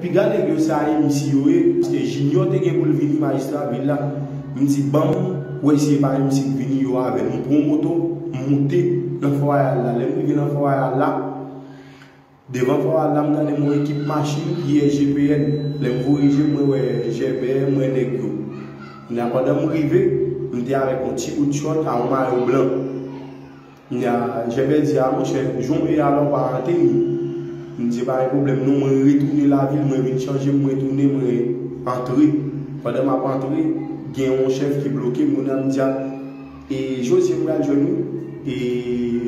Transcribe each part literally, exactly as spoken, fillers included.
Piga nèg yo se a M C yo ye, paske Junior te gen pou l vini majistra vil la. M di, ban m wè si e pa M C k vini yo avè l. M pran moto, m moute nan Fò Wayal la. Lè m rive nan Fò Wayal la, devan Fò Wayal la, m gade m wè ekip machin, I S G P N. Lè m voye je m, mwen wè Jèbè, m wè nèg yo. Kounye a, pandan m rive, m te avèk yon ti bout chòt a yon mayo blan. Kounye a, Jèbè di, a monchè, jan w ye a la, w pa antre ni. M di, pa gen pwoblèm non, mwen retounen lavil, mwen vin chanje, mwen retounen, mwen antre. Pandan m ap antre, gen yon chèf ki bloke m, kounye a m di, a, e Jozye m pral jwenn ou, e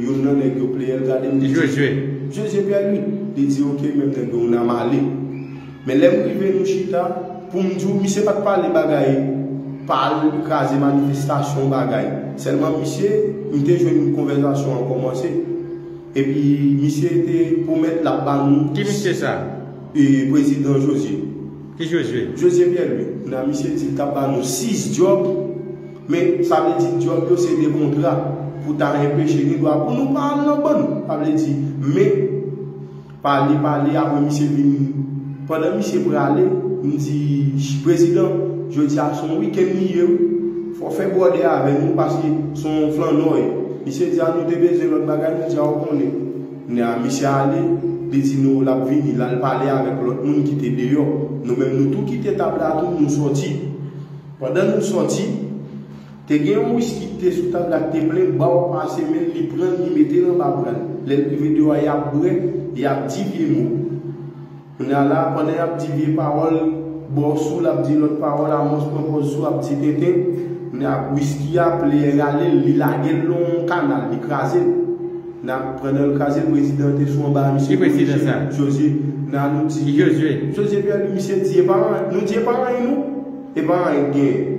youn nan nèg yo pleyè l gade m, li di, Jozye. Jozye Pyè Lwi. Li di, oke, menm nèg yo, n a m ale. Men lè m rive nou chita, pou m di w, misye pa t pale bagay pa l kraze manifestasyon bagay. Sèlman misye, m te jwenn konvèsasyon an kòmanse. Epi misye te pwomèt l ap ba nou. Ki misye sa? E, prezidan Jozye. Ki Jozye? Jozye Pyè Lwi. Nan misye di l t ap ba nou sis djòb. Men sa vle di djòb yo se de kontra pou ta enpeche gen dwa pou nou pa al nan bann. Sa vle di, men pale, pale, apre misye vin. Pandan misye prale, m di, prezidan, jodi a se yon wikenn li ye, wi. Fò w fè bwòdè avè nou, paske se yon flannè w ye. Misye di, a, nou te bezwen lòt bagay, nou di, a, ou konnen. Kounye a, misye ale, li di nou l ap vini, l al pale avèk lòt moun ki te deyò. Nou menm, nou tou kite tab la tou, nou sòti. Pandan nou sòti, te gen yon wiski ki te sou tab la ki te plen, ba w pase men l, li pran l, li mete l anba bra l. Lè l rive deyò a, y ap bwè, y ap di vye mo. Kounye a la, pandan y ap di vye pawòl, Bòs Sou l ap di lòt pawòl, Amòs pran pòz Sou ap di tenten. Kounye a, wiski a, pleyè rale l, li lage l nan yon kanal, li kraze l. Nan, pandan l kraze l, prezidan te sou anba a misye. Ki prezidan sa? Jozye. Nan, nou di, Jozye. Jozye Pyè Lwi, misye di, e pa anyen, nou di, e pa anyen, nou. E pa anyen k genyen.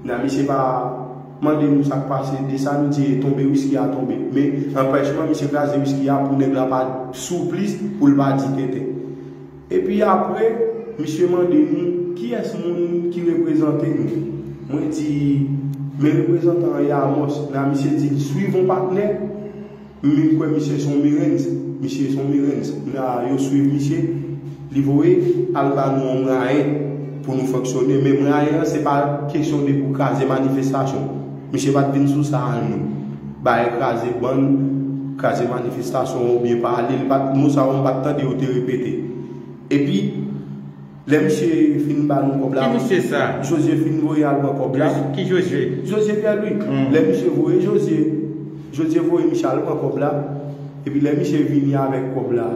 Nan, misye pa mande nou sa k pase, de sa nou di, e tonbe, wiski a tonbe. Men, anpèchman, misye kraze wiski a pou nèg la pa sou plis, pou l pa di tenten. Epi apre, misye mande nou, kiyès moun ki reprezante nou? Mwen di, men reprezantan an ye Amòs. Nan, misye di, swiv yon patnè. M vin kwè misye se yon Merenz. Misye se yon Merenz. Nan, yo swiv misye. Li voye al ba nou yon mwayen pou nou fonksyone. Men mwayen an, se pa kesyon de pou kraze manifestasyon. Misye pa t vin sou sa a, non. Bay kraze bann, kraze manifestasyon oubyen pale, li pa t, mo sa yo m pa t tande yo te repete. Epi, lè misye fin ba nou kòb la, ki misye sa? Jozye fin voye al pran kòb la. Jozye, ki Jozye? Jozye Pyè Lwi. Hmm. Lè misye voye Jozye, Jozye voye misye al pran kòb la. Epi lè misye vini avèk kòb la,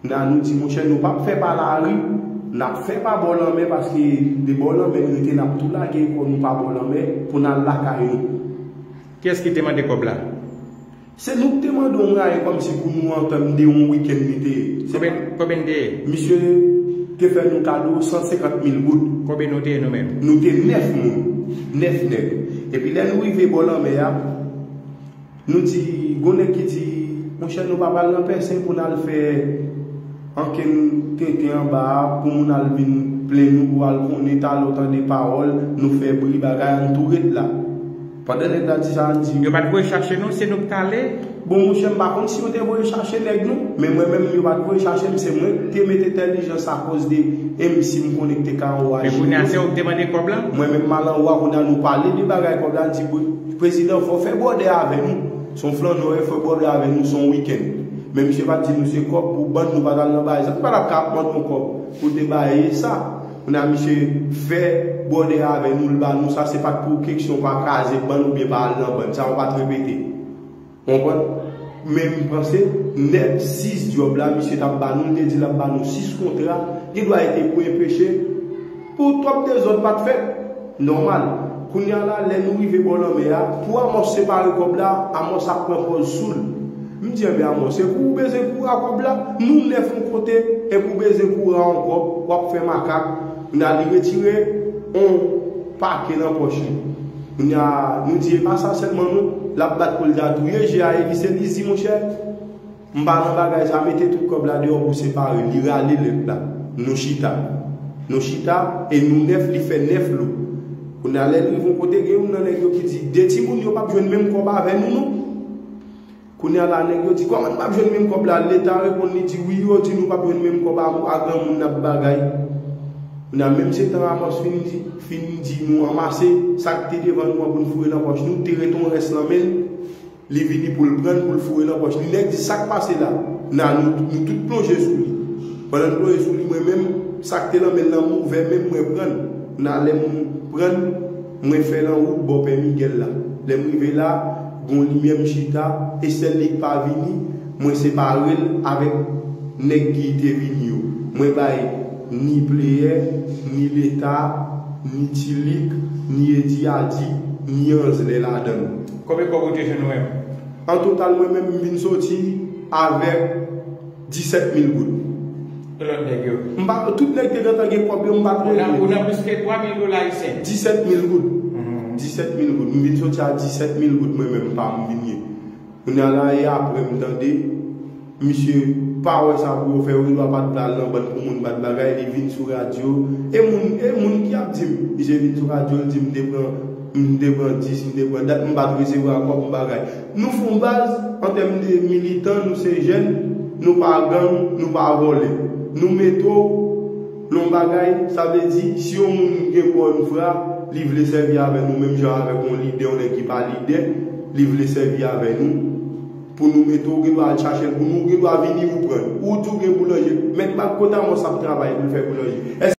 nan nou di, monchè, nou p ap fè pa lari, n ap fè pa bò lanmè, paske de bò lanmè n rete, n ap tou lage kò nou pa bò lanmè pou n al lakay nou. Kiyès ki te mande kòb la? Se nou k te mande yon mwayen kòmsi pou nou antann de yon wikenn li te ye. Se konbyen, konbyen n te ye? Misye te fè nou kado san senkant mil goud. Konbyen nou te ye nou menm? Nou te nèf moun. Nèf nèg. Epi lè nou rive bò lanmè a, nou di, gon nèg ki di, monchè, nou pa pral nan Pèsen pou n al fè ankenn tenten anba a, pou moun al vin plenn nou, pou al konnen, talè w tande pawòl, nou fè bri, bagay, ann tou ret la. Pandan nèg la di sa, ann di, yo pa t voye chache nou, se nou k t ale? Bon, monchè, m pa konn si yo te voye chache nèg nou, men mwen menm, yo pa t voye chache m, se mwen k te met entèlijans akoz de M C m konnen k te ka anwo a. Men kounye a, se ou k te mande kòb la? Mwen menm, m al anwo a, kounye a, nou pale de bagay kòb la, di, "Pre-, prezidan, fò w fè bwòdè avè nou. Se yon flannè w ye, fè bwòdè avè nou, se yon wikenn." Men misye pa t di nou se kòb pou bann nou pa t al nan bagay sa. Nou pa t ap ka ap mande yon kòb pou te bay sa. Kounye a, misye fè bwòdè avè nou, l ba nou sa, se pa t pou keksyon pa kraze bann oubyen pa al nan bann. Sa yo pa t repete. Ou konprann? Men m panse, nèf, sis djòb la, misye t ap ba nou, l te di l ap ba nou sis kontra, li dwa rete pou enpeche, pou twòp dezòd pa t fèt. Nòmal. Kounye a la, lè nou rive bò lanmè a, pou Amòs separe kòb la, Amòs ap pran pòz Sou l. M di, enben, Amòs, se pou ou bezwen kouri a kòb la? Nou nèf yon kote, epi ou bezwen kouri a yon kòb, w ap fè makak. Kounye a, li retire yon pake nan pòch li. Kounye a, nou di, e pa sa sèlman non, l ap bat kou l di a touye je a, e li se li di, monchè, m pa nan bagay sa, mete tout kòb la deyò pou separe, li rale lèt la. Nou chita. Nou chita, e nou nèf, li fè nèf lo. Kounye a, lè l rive yon kote, gen youn nan nèg yo ki di, de timoun yo p ap jwenn menm kòb avè nou, non. Kounye a la, nèg yo di, "Kòman n p ap jwenn menm kòb la?" Leta reponn, li di, "Wi, yo di nou p ap jwenn menm kòb a, a granmoun n ap bagay." Kounye a, menm se tan Amos fin di, fin di nou anmase sa k te devan nou an pou n foure nan pòch nou, te rete yon rès nan men l, li vini pou l pran l, pou l foure nan pòch li. Nèg di, "Sa k pase la?" Kounye a, nou, nou tout plonje sou li. Pandan n plonje sou li, mwen menm, sa k te nan men l lan, m ouvè men m, mwen pran l. Kounye a, lè m pran l, mwen fè l an wout bò Pè Miguel la. Lè m rive la, gon limyè m chita, e sèl li k pa vini, mwen separe l avèk nèg ki te vini yo. Mwen bay ni Player, ni Leta, ni Tilik, ni Edi Adi, ni Anzlè ladan l. Konbyen kòb ou te jwenn ou menm? An total, mwen menm, m vin soti avèk disèt mil goud. E lòt nèg yo? M pa, tout nèg te gentan gen kòb yo, m pa t rele. Ou nan, ou nan plis ke twa mil dola ayisyen? Disèt mil goud. Mhm. Disèt mil goud. M vin soti a disèt mil goud, mwen menm, pa m vin ye. Kounye a la, e apre m tande, misye pa wè sa pou yo fè, yo gendwa pa t vle al nan bann pou moun, pa t bagay, li vin sou radyo. E moun, e moun ki ap di m, misye vin sou radyo, l di m te pran, m te pran dis, m te pran dat, m pa t resevwa kòb, m bagay. Nou fè yon baz, an tèm de militan, nou se jèn, nou pa gang, nou pa vòlè. Nou mete w nan yon bagay, sa vle di, si yon moun gen bòn fra, li vle sèvi avè nou, menm jan avèk yon lidè, yon nèg ki pa lidè, li vle sèvi avè nou, pou nou mete w, ou gen dwa al chache l pou nou, ou gen dwa vini ou pran l. Ou di w gen boulanje, mèt bak kote Amos ap travay pou l fè boulanje.